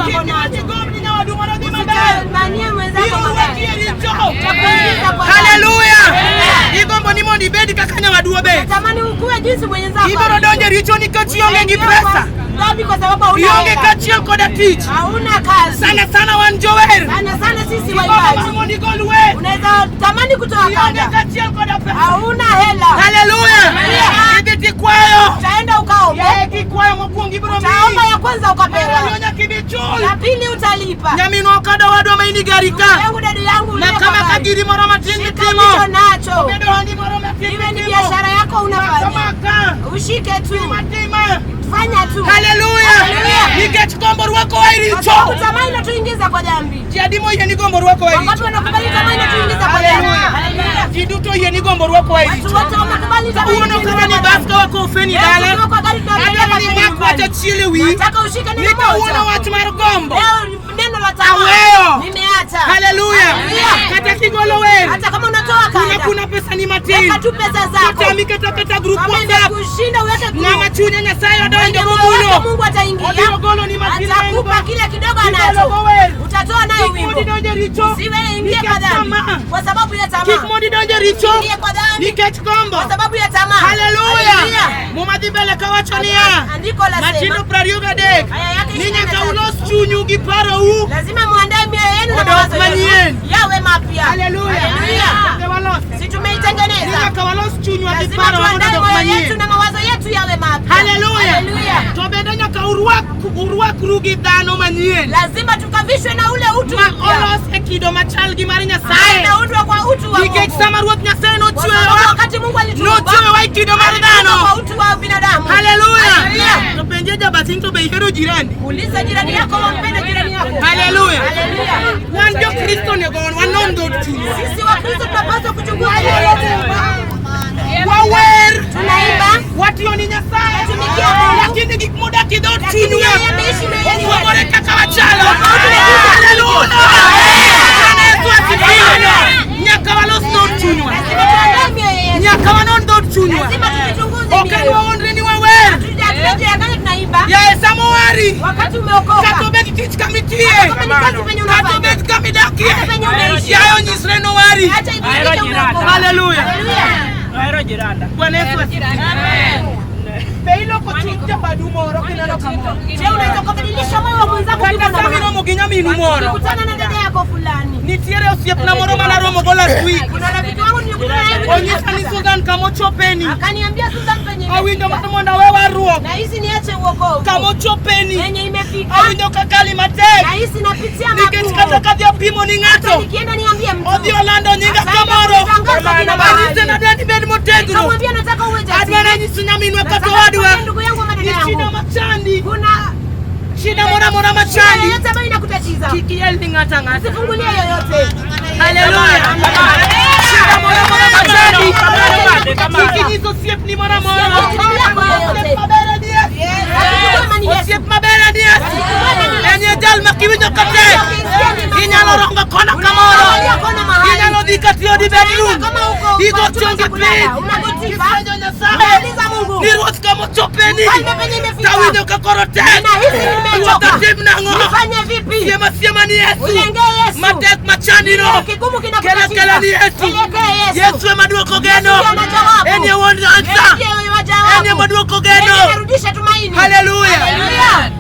Kik nacho. igomb ni nyawadu mondo odhi maber. Usitamanie mwenzako Biro mabaya. rwaki e richo. Utakuingiza kwa dhambi. Haleluya! Igombo ni mondo ibed kaka nyawadu obet. Tamani ukuwe jinsi mwenzako. Ibiro alivyo. donjo e richo nikech ionge gi Utaingia kwa pesa. Dhambi kwa sababu hauna Ionge hela. kaachiel koda tich. Hauna kazi. Sana sana wan jower. Sana sana sisi Igombo mar waimbaji. mondo igol wer. Unaweza tamani kutoa Ionge kanda. kaachiel koda pesa. Hauna hela. Haleluya! Haleluya. Idhi tikwayo. Utaenda ukaombe. Yaye kikwayo mokwongo ibiro Utaomba miyi. ya kwanza Mar ariyo ukapewa. nyaka ibi chul. Ya pili utalipa. Nyaminwa okado wadwa ma in i gari ka. Yangu dada yangu uliye Maka kwa maka gari. giri moro matin Shika mitimo. ulicho nacho. Obedo ohandi moro matin Iwe ni mitimo. biashara yako Maka unafanya. maka. Ushike tu. Tima tima. Fanya tu. Haleluya! Haleluya. Nikech gombo rwakowa e Kwa richo. sababu tamaa inatuingiza kwa dhambi. Ji adi moyie ni gombo rwakowa e Wangapi richo? wanakubali tamaa inatuingiza kwa dhambi? Haleluya. Haleluya. Ji duto oyie ni gombo rwakowa e Watu richo. wote wamekubali tamaa Kawuono inatuingiza kata ni kwa bas dhambi. ka wakofeni Leo dala. tukiwa kwa gari tunaangalia Adwaro ni kwa mak nyumbani. wach achiel e wiyi. Nataka ushike Ni neno kawuono moja. wach mar gombo. Leo neno la tamaa. Aweyo. Nimeacha. Haleluya. Haleluya. Kata kigolo wer. Hata kama unatoa Kuna kanda. kuna pesa ni matin. Weka tu pesa zako. Kotami kata kata group Kama WhatsApp. imekushinda uweke Ng'ama group. chunye Nyasaye odonjo Mwenye moyo momulo. wake Mungu ataingia. Obiro golo ni matin Atakupa kile kidogo Kigolo anacho. go wer. Utatoa nayo Kik mondo wimbo. idonj e richo. Usiwe ingie kwa Nikech dhambi. tamaa. Kwa sababu ya Kik tamaa. mondo idonj e richo. Ingie kwa dhambi. Nikech gombo. Kwa sababu ya tamaa. Haleluya. Haleluya. Muma dhi mbele kawacho niya. Andiko Matindo lasema 23. Aya yake Ni nyaka 23. ulos chunyu gi parou. lazima muandae mioyo yenu na Odok mawazo yenu manyien. yawe mapya. Haleluya. Haleluya. Donge walose. Si Ni tumeitengeneza. nyaka walos chunywa gi Lazima parowa mondo tuandae odok moyo yetu manyien. na mawazo yetu yawe mapya. Haleluya. Haleluya. To bende nyaka urwakru gi dhano manyien. Lazima tukavishwe na ule utu Ma mpya olos e kido machal gi mar ambaye Nyasaye. umeundwa kwa utu wa Nikech Mungu. sama Ruoth Nyasaye Kwa sababu nochweyowa, wakati Mungu alituumba nochweyowa e kido mar alituumba dhano. kwa utu wa binadamu. Haleluya. Haleluya. To penje jabathini to be ihero jirani? Uliza jirani yako, wampende jirani yako. Haleluya. Haleluya. Wan jo-Kristo onego wanon dhood chunywa. Sisi Wakristo tunapaswa kuchunguza mioyo yetu. Wawer. Tunaimba, Watiyo ni Nyasaye. Tunatumikia Mungu. Lakini gik modak e dhood Lakini chunywa yeye ameishi mioyoni mwetu. opogore kaka wachalo. Tofauti na jinsi Haleluya. Bwana Yesu asifiwe. Nyaka walos dhood chunywa. lazima tuandae mioyo yetu. Nyaka wanon dhood chunywa. Lazima tujichunguze Ok en mioyo. waonre ni wawer. Tunajidanganya tunaimba. Yaye sama owari. Wakati umeokoka. Kata obed tich kama itie. Hata kama ni kazi penye Kata unafanya. obed kama idakie. Hata penye unaishi. Yaye onyisre nowari. Acha idhihirishe umeokoka. Haleluya. Haleluya. Bwana Yesu asifiwe. Be iloko chuny jawadu moro kineno kamoro. Je, unaweza kubadilisha moyo wa mwenzako Kata ukiwa na sama mahali? iromo gi nyaminu moro. Ukikutana na dada yako fulani. Nitiere osiepna moro manaromogo last week. Kuna rafiki wangu nilikutana naye wiki Onyisa ni iliyopita. Susan kamochopeni. Akaniambia Susan penye Awinjo imefika. mar mondo awe warruok. Na hisi niache uokovu. Kamochopeni. Penye imefika. Awinjo kakali matek. Na hisi napitia Nikech magumu. kata kadhi apimo ni Hata ng'ato. nikienda niambie mtu. Odhi olando nyinga Ataenda kamoro. kutangaza kila mahali. Anyise nadwa ni bed motegno. Nikamwambia nataka uwe jasiri. Adwa nanyiso nyaminwa kata Nataka owadwa. nikwambie ndugu yangu ama Ni dada shida yangu. machandi. Kuna Shida moro amora shida machandi. yoyote ambayo inakutatiza. Kik iel ni ng'ato ang'ata. Usifungulie yoyote. Haleluya. Shida moro amora machandi. Kik inyis osiepni moro amora. Osiep yako yoyote. Osiep maber en Yesu. Rafiki mwema ni Yesu. Osiep maber en Yesu. En e jal ma kiwinjo katek. Inyalo rongo kona kamoro. Unaangalia kona mahali. Inyalo dhi kata e odi bedroom. Kama uko Igo kwa chumba chongi cha kulala, piny. unagotifa. Ifwenyo Nyasaye. Unauliza Mungu. Ni ruoth kamochopeni. Mfalme penye imefika. Tawinjo ka koro tek. Ninahisi nimechoka. Ruoth atim nang'o? Nifanye vipi? Siema siema ni Yesu. Ulengee Yesu. Matek machandino. Kigumu Kela kinakutatiza. kela ni Yesu. Elekee Yesu. Yesu ema duoko geno. Yesu ndiye ana jawabu. En e wuon answer. Yeye ndiye wa jawabu. En ema duoko Yeye geno. anarudisha tumaini. Haleluya. Haleluya.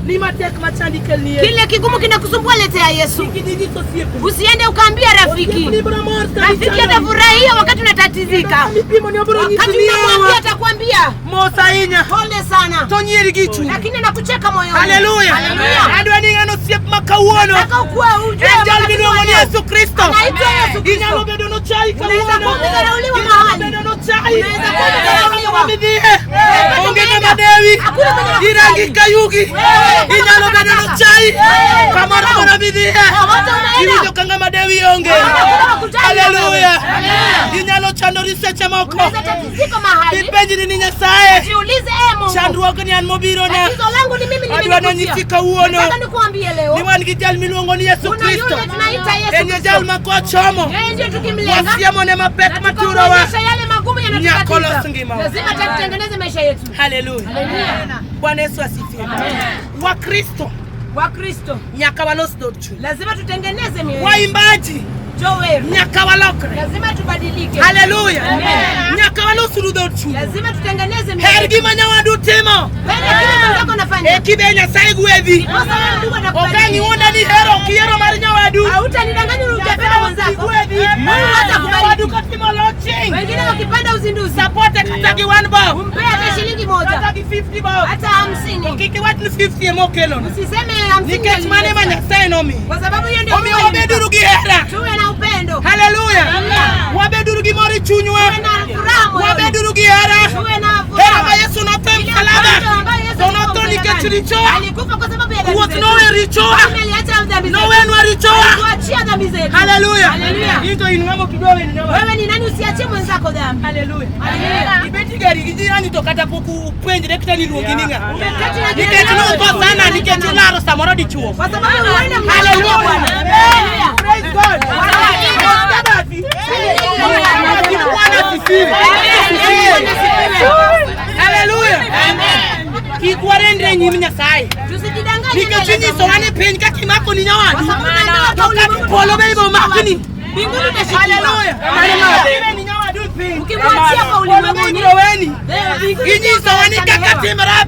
Ni matek machandi kel ni Yesu. Kile kigumu kinakusumbua letea Yesu. Kik idhi nyiso osiepni. Usiende ukaambia rafiki. Osiepni biro mor sama Rafiki ichando. atafurahia wakati unatatizika. Mipimo ni obiro nyisi Wakati ni unamwambia yawa. atakwambia Mos ahinya. pole sana, To nyieri gi chuny. lakini anakucheka moyoni. Haleluya. Haleluya. Adwa ni ng'ano osiep ma kawuono. Nataka ukuwe ujue En jal wakati miluongo wa ni leo. Yesu Kristo. Anaitwa Yesu Kristo. Inyalo bedo nochai Unaweza kawuono. kuwa umedharauliwa Inyalo mahali. bedo nochai. Unaweza kuwa umedharauliwa. Kama midhie. Wewe Onge umeenda. ng'ama dewi. Hakuna mwenye anakujali. Irangi ka yugi. Wewe Inyalo unataka bedo taka. nochai. Wewe Kamoro unataka. moro midhie. Wote unaenda. Iwinjo ka ng'ama dewi onge. Hakuna wakujali Haleluya. wewe. Inyalo chandori seche moko. Unaweza tatizika mahali. Ipenjri ni Nyasaye. Jiulize, eh Mungu. Chandruogni an mobirona. Tatizo langu ni mimi Adwa nimekutia. nanyisi kawuono. Nataka nikuambie leo. Ni wan gi jal miluongo ni Yesu Kuna Kristo. yule tunaita Yesu En e Kristo. jal ma kochomo. Yeye ndiye tukimlenga. Wasiemone mapek Na maturowa. tukamwonyesha yale magumu Nyako los yanatutatiza. ngimawa. Lazima tutengeneze maisha yetu. Haleluya. Haleluya. Bwana Yesu asifiwe. Wakristo Wa Kristo nyaka walos dhood chuny. Lazima tutengeneze mioyo yetu. Waimbaji Joel, nyaka walokre. Lazima tubadilike. Haleluya. Amen. Nyaka walosuru dhood chuny. Lazima tutengeneze mioyo Her yetu. gima nyawadu timo. Penda kile mwenzako anafanya. E kibe Nyasaye gwedhi. Kwa sababu Mungu anakubariki. Ok ang' iwuonda ni hero ok ihero mar nyawadu. Hautanidanganya hujapenda mwenzako. Gwedhi. Mungu hatakubariki. Nyawadu kotimo launching. Wengine wakipanda uzinduzi, Support kata gi 1 bob. umpe hata shilingi 1, Kata gi 50 bob. hata 50. Kik iwach ni 50 ema okelona. Usiseme 50. Nikech mano ema Nyasaye nomiyi. Kwa sababu hiyo ndio Omiyo Mungu alinipa. wabeduru gi hera. Tuwe na upendo. Haleluya. Amen. Wabeduru gi mor e chunywa. Tuwe na furaha moyoni. Wabeduru gi hera. Tuwe na Hera furaha. ma Yesu notho e Ile msalaba. upendo ambayo Yesu To alikufa notho nikech msalabani. richowa. Alikufa kwa sababu ya dhambi Ruoth zetu. nowe richowa. Mfalme aliacha dhambi zetu. Nowenwa richowa. Alituachia dhambi zetu. Haleluya. Haleluya. In to in ng'ama ok idwa wenu nyawadgi. Wewe ni nani usiachie mwenzako dhambi? Haleluya. Haleluya. Ibet e gari gi jirani to kata pok upenjre kata ni iluongi ni ng'a. Umeketi na jirani Nikech yako. nukosana nikech ularo samoro dichuo. Kwa sababu huenda mnaachia Haleluya. Bwana. Haleluya. Praise God. Ostabati. Lakini Bwana asifiwe. Haleluya. Kik warendre e nyim Nyasaye. Tusijidanganye Nikech mbele za inyisowa Mungu. ni piny kaka imako ni nyawadu. Kwa sababu tunaambiwa To kwa kata ulimwengu polo be ibo makni. Mbinguni utashikiwa. Haleluya. Haleluya. Iwe ni nyawadu e piny. Ukimwachia kwa Polo be ulimwenguni, ibiro weni. mbinguni Inyisowa ni kaka utasamehewa. timra.